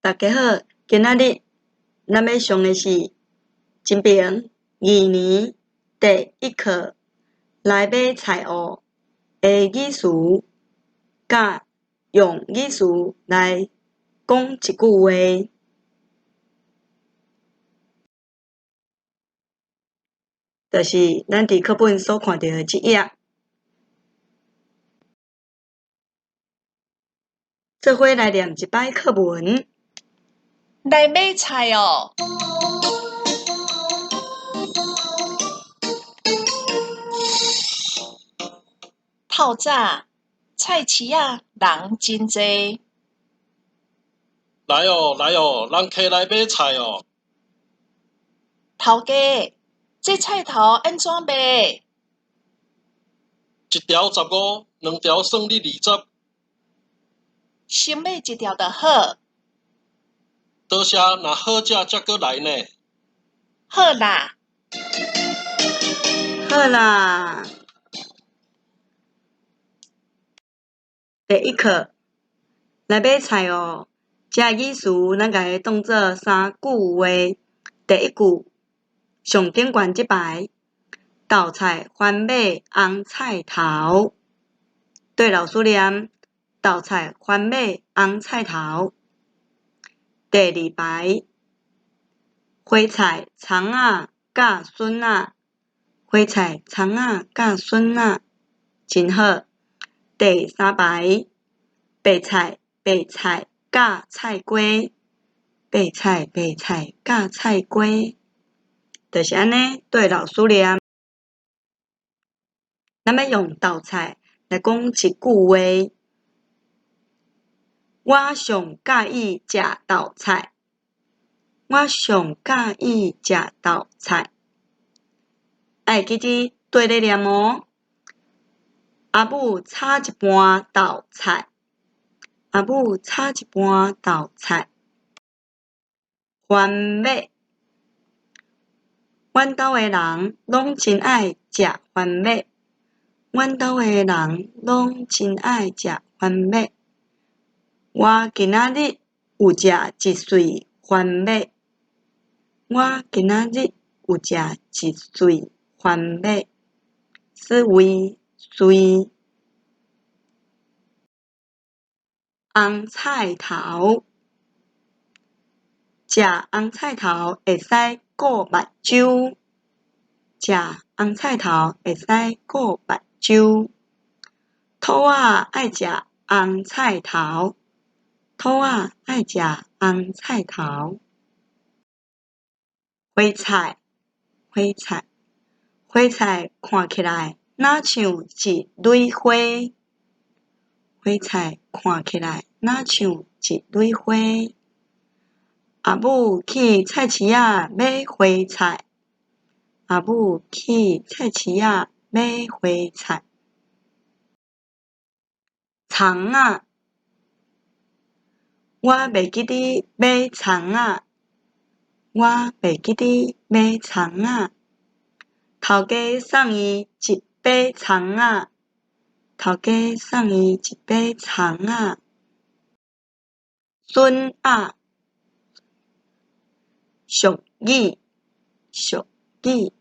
大家好，今仔日咱欲上的是真平二年第一课來買菜哦的語詞，佮用語詞來講一句話，就是咱佇課本所看著的這頁。做伙來念一擺課文。來買菜哦！透早，菜市仔人真濟。來哦來哦，人客來買菜哦！頭家，這菜頭按怎賣？一條十五，兩條算你二十。先買一條就好。多謝，若好食才閣來呢。好啦。好啦。第一課，來買菜哦。這語詞咱共伊當做三句話。第一句，上頂懸這排，豆菜、番麥、紅菜頭。對老師念，豆菜、番麥、紅菜頭。第二排，花菜、蔥仔、佮筍仔。花菜、蔥仔、佮筍仔，真好。第三排，白菜、白菜、佮菜瓜。白菜、白菜、佮菜瓜，就是按呢，對老師念。咱欲用豆菜來講一句話。我上佮意食豆菜。我上佮意食豆菜。愛記得綴咧念哦。阿母炒一盤豆菜。阿母炒一盤豆菜。番麥，阮兜的人攏真愛食番麥。阮兜的人攏真愛食番麥。我今仔日有食一穗番麥。我今仔日有食一穗番麥。思維穗。紅菜頭，食紅菜頭會使顧目睭。食紅菜頭會使顧目睭。兔仔愛食紅菜頭。兔仔愛食紅菜頭。花菜，花菜，花菜看起來若像一蕊花。花菜看起來若像一蕊花。阿母去菜市仔買花菜。阿母去菜市仔買花菜。蔥仔，我袂記得買蔥仔。我袂記得買蔥仔。頭家送伊一把蔥仔。頭家送伊一把蔥仔。筍仔，俗語，俗語，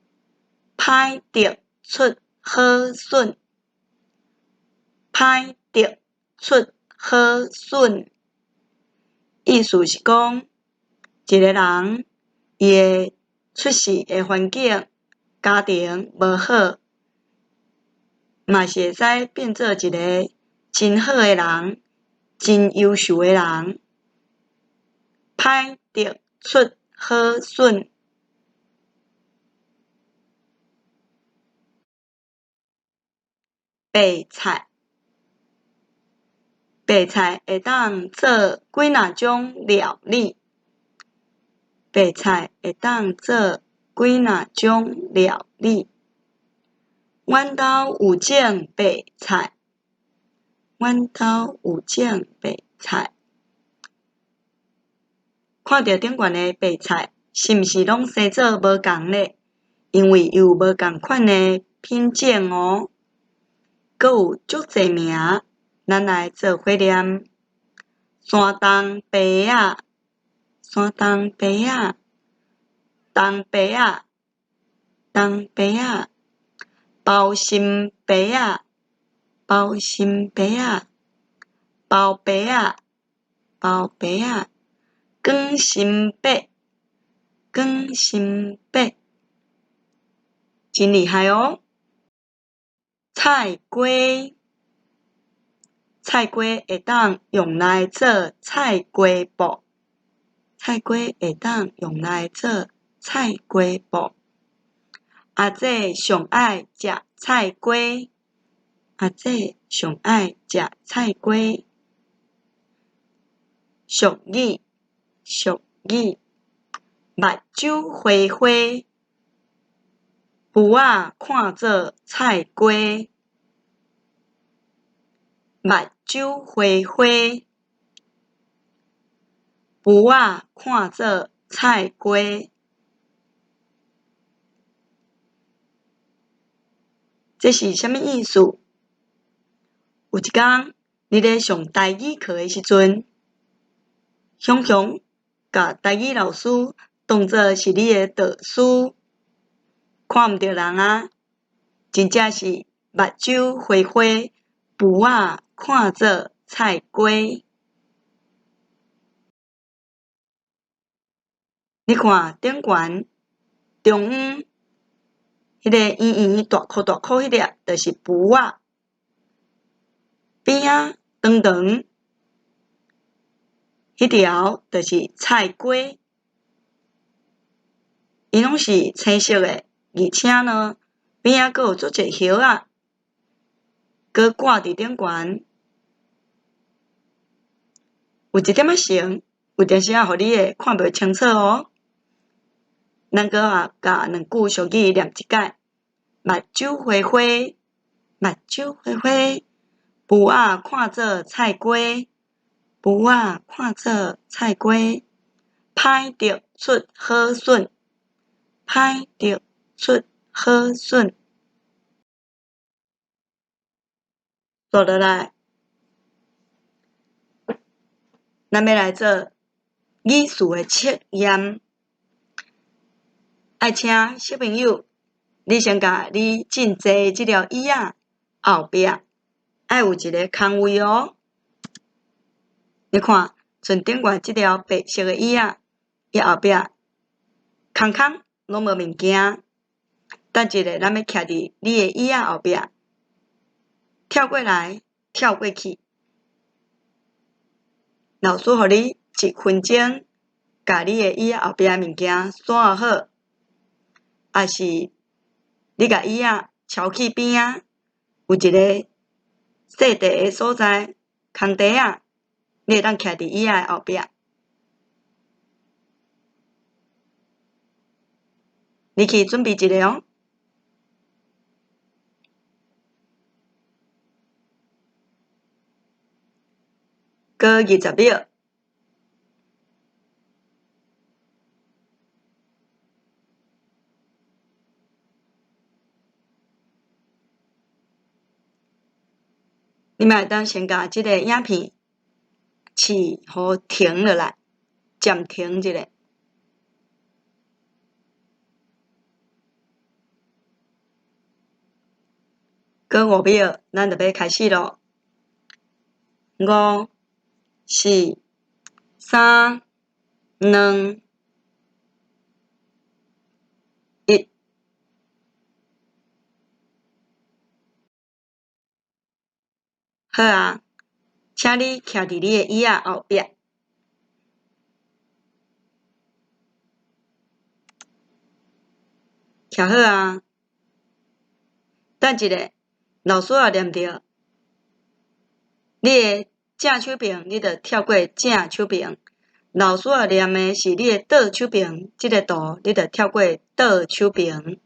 歹竹出好筍。歹竹出好筍。意思是講，一个人伊的出世的環境、家庭無好，嘛是會使變做一个真好的人、真優秀的人。歹竹出好筍。白菜，白菜會當做幾若種料理。白菜會當做幾若種料理。阮兜有種白菜。阮兜有種白菜。看著頂懸的白菜，是毋是攏生做無仝咧？因為伊有無仝款的品種哦。閣有足濟名，咱來做伙念。山東白仔，山東白仔，东白仔，东白仔，包心白仔，包心白仔，包白仔，包白仔，光心白，光心白，真厲害哦！菜瓜，菜瓜會當用來做菜瓜布，菜瓜會當用來做菜瓜布。阿姐上愛食菜瓜，阿姐上愛食菜瓜。俗語，俗語，目睭花花，匏仔看做菜瓜。目睭花花，匏仔看做菜瓜。這是啥物意思？有一工，你咧上台語課的時陣，雄雄共台語老師當做是你的導師，看毋著人啊，真正是目睭花花，匏仔看做菜瓜。你看頂懸中央彼个圓圓大箍大箍彼粒，就是匏仔。邊仔長長，彼條就是菜瓜。伊攏是青色的，而且呢，邊仔閣有足濟葉仔，閣掛佇頂懸，有一點仔長，有陣時仔予你會看袂清楚哦。咱閣啊，共兩句俗語念一擺：目睭花花，目睭花花，匏仔看做菜瓜，匏仔看做菜瓜，歹竹出好筍，歹竹出好筍。煞落來，咱欲來做語詞的測驗。愛請小朋友，你先共你進坐的這條椅仔後壁，愛有一个空位哦。你看，像頂懸這條白色的椅仔，伊後壁空空，攏無物件。等一下，咱欲徛佇你的椅仔後壁，跳過來，跳過去。老師予你一分鐘，共你的椅仔後壁的物件捒好。抑是你共椅仔撨去邊仔，有一个細塊的所在，空地仔，你會當徛佇椅仔的後壁。你去準備一下哦。閣20秒。你嘛會當先共這个影片試予停落來，暫停一下。閣5秒，咱就欲開始囉。五、四、三、兩、一。好啊，請你徛佇你的椅仔後壁，徛好啊。等一下，老師若念著你的正手爿，你就跳過正手爿；老師若念的是你的倒手爿，這个圖你就跳過倒手爿。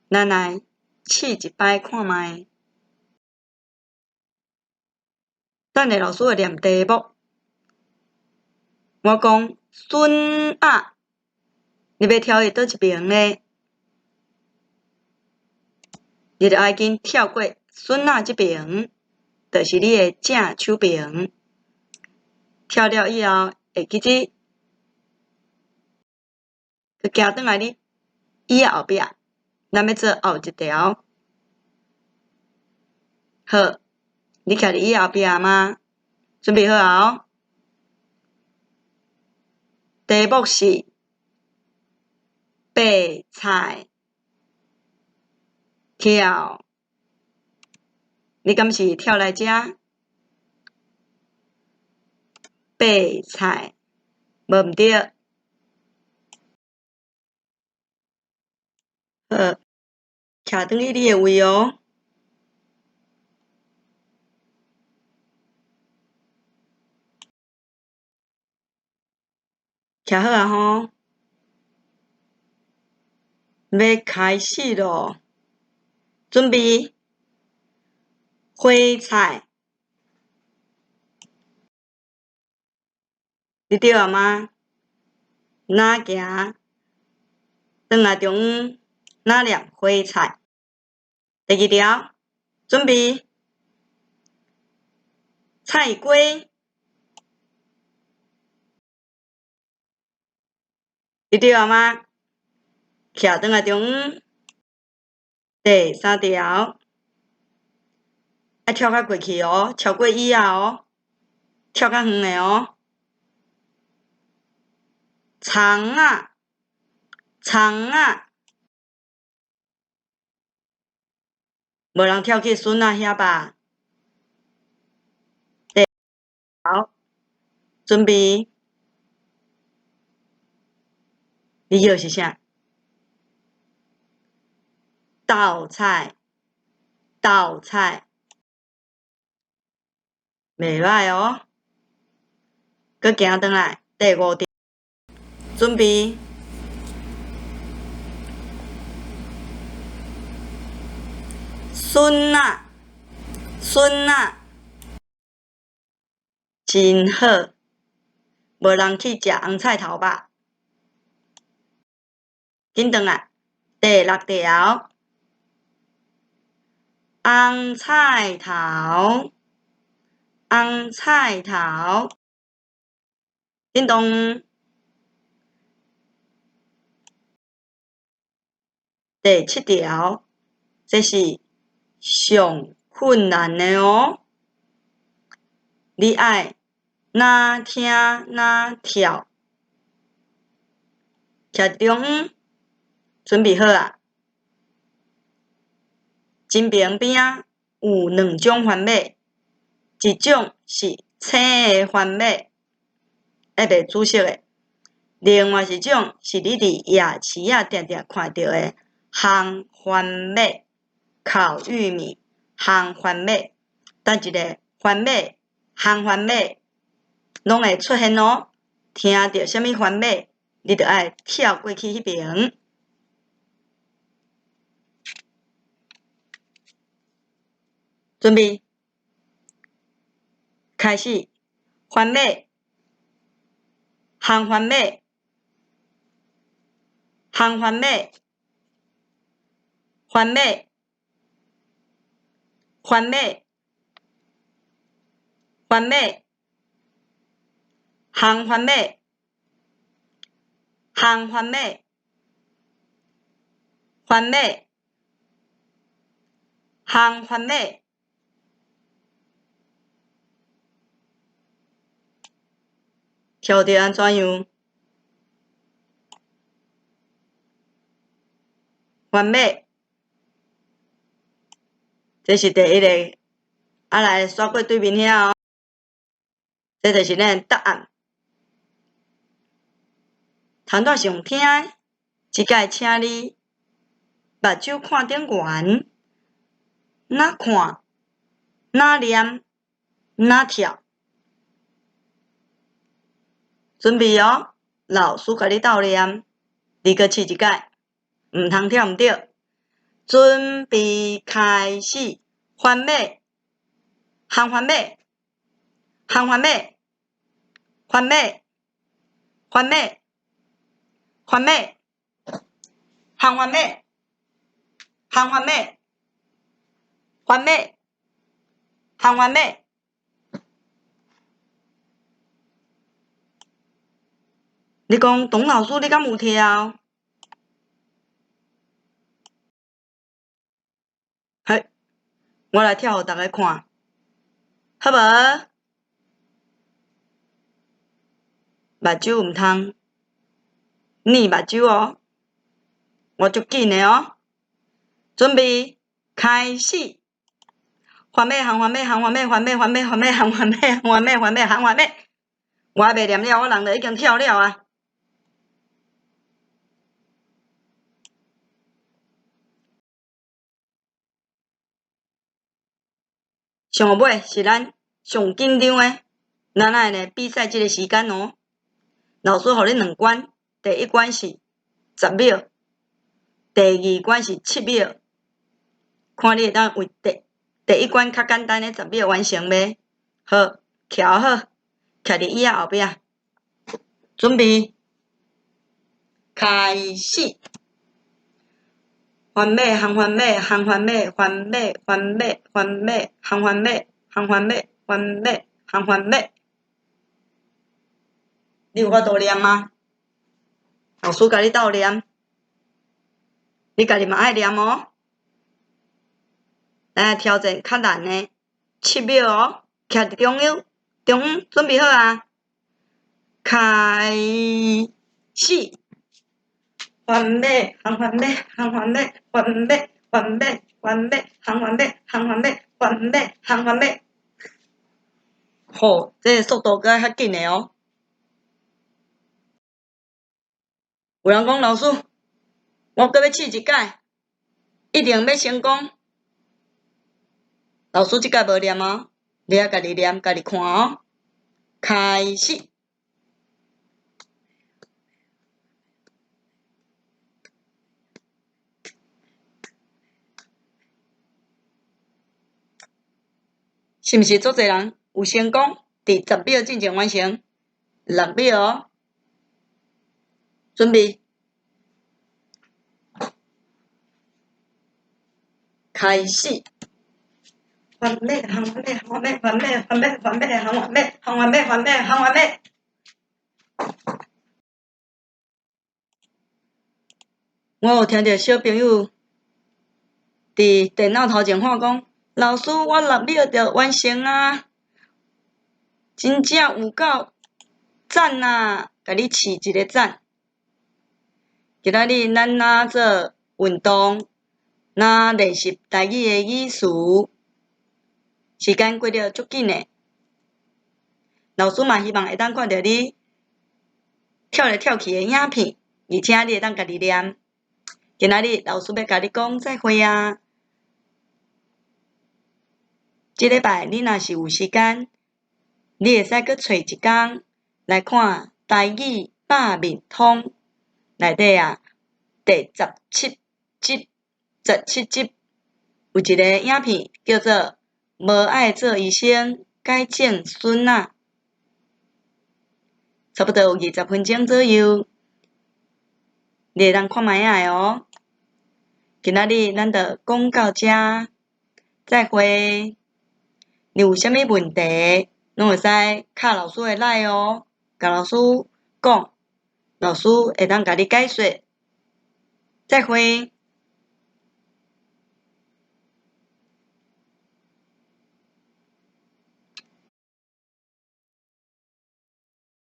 咱來試一擺看覓。等下老師會念題目，我講筍仔，你欲跳去佗一爿呢？你就愛緊跳過筍仔這爿，就是你的正手爿。跳了以後會記得閣行轉來你椅仔後壁，咱欲做後一條。好，你徛佇椅仔後壁嗎？準備好啊哦。題目是白菜跳，你敢是跳來遮？白菜，無毋對。好，徛轉去你的位哦。徛好啊吼，欲開始囉，準備，花菜，你對了嗎？若行，轉來中央，若念花菜。第二條，準備，菜瓜。你對了嗎？徛轉來中央。第三條，愛跳較過去哦，超過椅仔哦，跳較遠的哦。蔥仔，蔥仔，無人跳去筍仔遐吧？第好，準備。你叫是啥？豆菜，豆菜，袂䆀哦。閣行轉來，第五條，準備。筍仔，筍仔，真好，無人去食紅菜頭吧？緊轉來，第六條，紅菜頭，紅菜頭，叮咚。第七條，這是上困難的哦，你愛若聽若跳，徛中央。準備好啊！金平邊仔有兩種番麥，一種是青的番麥，還袂煮熟的；另外一種是你佇夜市仔定定看著的烘番麥，烤玉米，烘番麥。等一下番麥、烘番麥攏會出現哦。聽著啥物番麥，你著愛跳過去彼爿。準備，開始，番麥，烘番麥，烘番麥，番麥，番麥，番麥，烘番麥，烘番麥，番麥，烘番麥。跳著按怎樣？番麥，這是第一个。啊，來煞過對面遐哦。這就是咱的答案。頭拄是用聽的，這擺請你目睭看頂懸，若看，若念，若跳。準備哦，老師共你鬥念，你閣試一擺，毋通跳毋著。準備開始，番麥，烘番麥，烘番麥，番麥，番麥，番麥，烘番麥，烘番麥，番麥，烘番麥。你講董老師，你敢有跳？嘿，我來跳予逐家看，好無？目睭毋通睨目睭哦，我足緊的哦，準備開始。番麥行番麥行番麥番麥番麥番麥行番麥行番麥番麥行番麥，我還袂念了，我人就已經跳了啊！上尾是咱上緊張的，咱愛來比賽這个時間哦。老師予你兩關，第一關是十秒，第二關是七秒，看你會當為第一關較簡單的十秒完成袂？好，徛好，徛佇椅仔後壁，準備，開始。番麥行番麥行番麥番麥番麥番麥行番麥行番麥番麥行番麥。你有法度念嗎？老師共你鬥念，你家己嘛愛念哦。咱來挑戰較難的，七秒哦，徛佇中央，中央準備好啊，開始。番麥行番麥行番麥番麥番麥番麥行番麥行番麥番麥行番麥。吼，這个速度閣愛較緊的哦。有人講老師，我閣欲試一擺，一定欲成功。老師這擺無念哦，你愛家己念，家己看哦。開始。是毋是足濟人有成功？佇十秒進前完成，六秒哦，準備，開始。番麥行番麥行番麥番麥番麥番麥行番麥行番麥番麥行番麥。我有聽著小朋友佇電腦頭前喊講：老師，我六秒就完成啊！真正有夠讚啊！共你試一个讚。今仔日咱若做運動，若練習台語的語詞，時間過得足緊的。老師嘛希望會當看著你跳來跳去的影片，而且你會當家己念。今仔日老師欲共你講再會啊！這禮拜你若是有時間，你會使閣揣一工來看台語百面通內底啊，第十七集，十七集有一个影片叫做《無愛做醫生，改種筍仔》，差不多有20分鐘左右，你會當看覓仔的哦。今仔日咱就講到遮，再會。你有啥物問題，攏會使敲老師的 LINE 哦，共老師講，老師會當共你解說。再會。